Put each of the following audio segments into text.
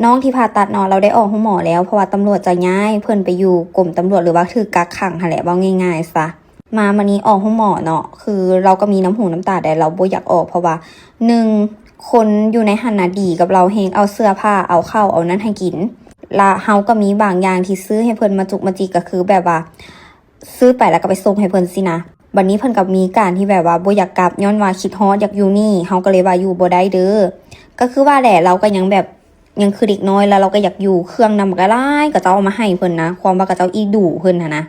ນ້ອງທີ່ຜ່າຕັດເນາະ ລາວໄດ້ອອກໂຮງໝໍແລ້ວ ເພາະວ່າຕຳຫຼວດຈະຍ້າຍເພິ່ນໄປຢູ່ກົມຕຳຫຼວດ ຫຼືວ່າຖືກກັກຂັງຫັ້ນແຫຼະ ເວົ້າງ່າຍໆຊະ. ມາມື້ນີ້ອອກໂຮງໝໍເນາະ ຄືລາວກໍມີນ້ຳຫູນ້ຳຕາແດ່ ລາວບໍ່ຢາກອອກ ເພາະວ່າ ໜຶ່ງ ຄົນຢູ່ໃນຫັ້ນນະດີກັບລາວແຮງ ເອົາເສື້ອຜ້າ ເອົາເຂົ້າ ເອົານັ້ນໃຫ້ກິນ ລະເຮົາກໍມີບາງຢ່າງທີ່ຊື້ໃຫ້ເພິ່ນມາຈຸກມາຈິກ ກໍຄືແບບວ່າ ຊື້ໄປແລ້ວກໍໄປສົ່ງໃຫ້ເພິ່ນຊີ້ນະ. ບັດນີ້ເພິ່ນກໍມີການທີ່ແບບວ່າບໍ່ຢາກກັບ ຍ້ອນວ່າຄິດຮອດຢາກຢູ່ນີ້ ເຮົາກໍເລີຍວ່າຢູ່ບໍ່ໄດ້ເດີ. ກໍຄືວ່າແຫຼະ ລາວກໍຍັງແບບ ຍັງຄືເດັກນ້ອຍ ແລ້ວລາວກໍຢາກຢູ່ ເຄື່ອງນຳກໍຫຼາຍ ເຂົາເຈົ້າເອົາມາໃຫ້ເພິ່ນນະ ຄວາມວ່າເຂົາເຈົ້າອິດດູເພິ່ນຫັ້ນນະ.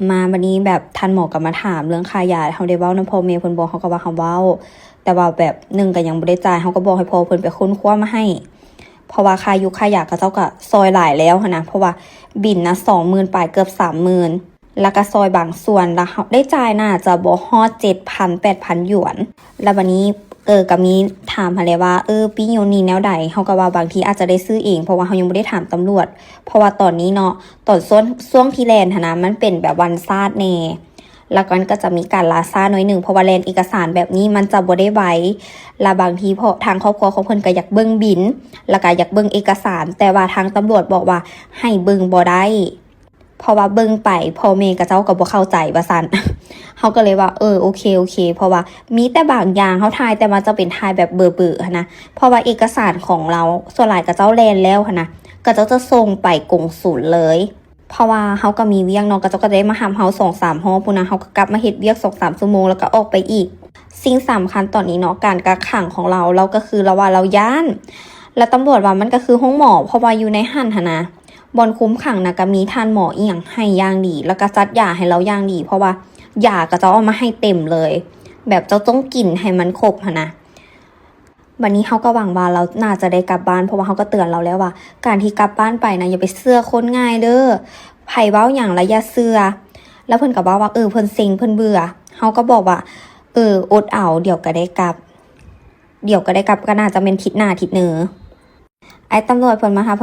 ມາບັດນີ້ແບບທ່ານໝໍກໍມາຖາມເລື່ອງຄ່າຢາ ເຮົາໄດ້ເວົ້ານຳພໍ່ແມ່ເພິ່ນບໍ່? ເຮົາກໍວ່າເຮົາເວົ້າ ແຕ່ວ່າແບບ ໜຶ່ງ ກໍຍັງບໍ່ໄດ້ຈ່າຍ ເຮົາກໍບອກໃຫ້ພໍ່ເພິ່ນໄປຄົ້ນຄວ້າມາໃຫ້ ເພາະວ່າຄ່າຢູ່ຄ່າຢາເຂົາເຈົ້າກໍຊ່ອຍຫຼາຍແລ້ວຫັ້ນນະ ເພາະວ່າບິນນະ ສອງໝື່ນປາຍ ເກືອບສາມໝື່ນ ແລ້ວກໍຊ່ອຍບາງສ່ວນ ແລ້ວເຮົາໄດ້ຈ່າຍໜ້າຈະບໍ່ຮອດ ເຈັດພັນ ແປດພັນ ຢວນ. ແລ້ວບັດນີ້ ເອີ ກໍມີຖາມຫັ້ນແຫຼະວ່າ ເອີ ປີ້ຍົນນີ້ແນວໃດ? ເຮົາກໍວ່າບາງທີອາດຈະໄດ້ຊື້ເອງ ເພາະວ່າເຮົາຍັງບໍ່ໄດ້ຖາມຕຳຫຼວດ ເພາະວ່າຕອນນີ້ເນາະ ຕອນຊ່ວງ ຊ່ວງທີ່ແລ່ນຫັ້ນນະ ມັນເປັນແບບວັນຊາດແດ່ ແລ້ວມັນກໍຈະມີການລ່າຊ້າໜ້ອຍໜຶ່ງ ເພາະວ່າແລ່ນເອກະສານແບບນີ້ມັນຈະບໍ່ໄດ້ໄວ ແລ້ວບາງທີເພາະທາງຄອບຄົວຂອງເພິ່ນກໍຢາກເບິ່ງບິນ ແລ້ວກໍຢາກເບິ່ງເອກະສານ ແຕ່ວ່າທາງຕຳຫຼວດບອກວ່າໃຫ້ເບິ່ງບໍ່ໄດ້ ເພາະວ່າເບິ່ງໄປພໍ່ແມ່ເຂົາເຈົ້າກໍບໍ່ເຂົ້າໃຈວ່າຊັ້ນ. ເຮົາກໍເລີຍວ່າ ເອີ ໂອເຄ ໂອເຄ ເພາະວ່າມີແຕ່ບາງຢ່າງເຮົາຖ່າຍ ແຕ່ວ່າຈະເປັນຖ່າຍແບບເບີໆຫັ້ນນະ ເພາະວ່າເອກະສານຂອງລາວສ່ວນຫຼາຍເຂົາເຈົ້າແລ່ນແລ້ວຫັ້ນນະ ເຂົາເຈົ້າຈະສົ່ງໄປກົງສຸນເລີຍ ເພາະວ່າເຮົາກໍມີວຽກເນາະ ເຂົາເຈົ້າກໍໄດ້ມາຮັບເຮົາສອງສາມຮອບພຸ້ນນະ ເຮົາກໍກັບມາເຮັດວຽກສອງສາມຊົ່ວໂມງ ແລ້ວກໍອອກໄປອີກ. ສິ່ງສຳຄັນຕອນນີ້ເນາະ ການກັກຂັງຂອງລາວ ລາວກໍຄືລາວວ່າລາວຢ້ານ ແລ້ວຕຳຫຼວດວ່າມັນກໍຄືໂຮງໝໍ ເພາະວ່າຢູ່ໃນຫັ້ນຫັ້ນນະ ບ່ອນຄຸມຂັງນະ ກໍມີທ່ານໝໍອີ່ຫຍັງໃຫ້ຢ່າງດີ ແລ້ວກໍຈັດຢາໃຫ້ລາວຢ່າງດີ ເພາະວ່າຢາເຂົາເຈົ້າເອົາມາໃຫ້ເຕັມເລີຍ ແບບເຈົ້າຕ້ອງກິນໃຫ້ມັນຄົບຫັ້ນນະ. ບັດນີ້ເຮົາກໍຫວັງວ່າລາວໜ້າຈະໄດ້ກັບບ້ານ ເພາະວ່າເຮົາກໍເຕືອນລາວແລ້ວວ່າ ການທີ່ກັບບ້ານໄປນະ ຢ່າໄປເຊື່ອຄົນງ່າຍເດີ ໃຜເວົ້າຫຍັງລະຢ່າເຊື່ອ. ແລ້ວເພິ່ນກໍເວົ້າວ່າ ເອີ ເພິ່ນເຊັງ ເພິ່ນເບື່ອ. ເຮົາກໍບອກວ່າ ເອີ ອົດເອົາ ດຽວກໍໄດ້ກັບ ດຽວກໍໄດ້ກັບ ກໍໜ້າຈະແມ່ນທິດໜ້າທິດເໜີ. ອ້າຍຕຳຫຼວດເພິ່ນມາຫາ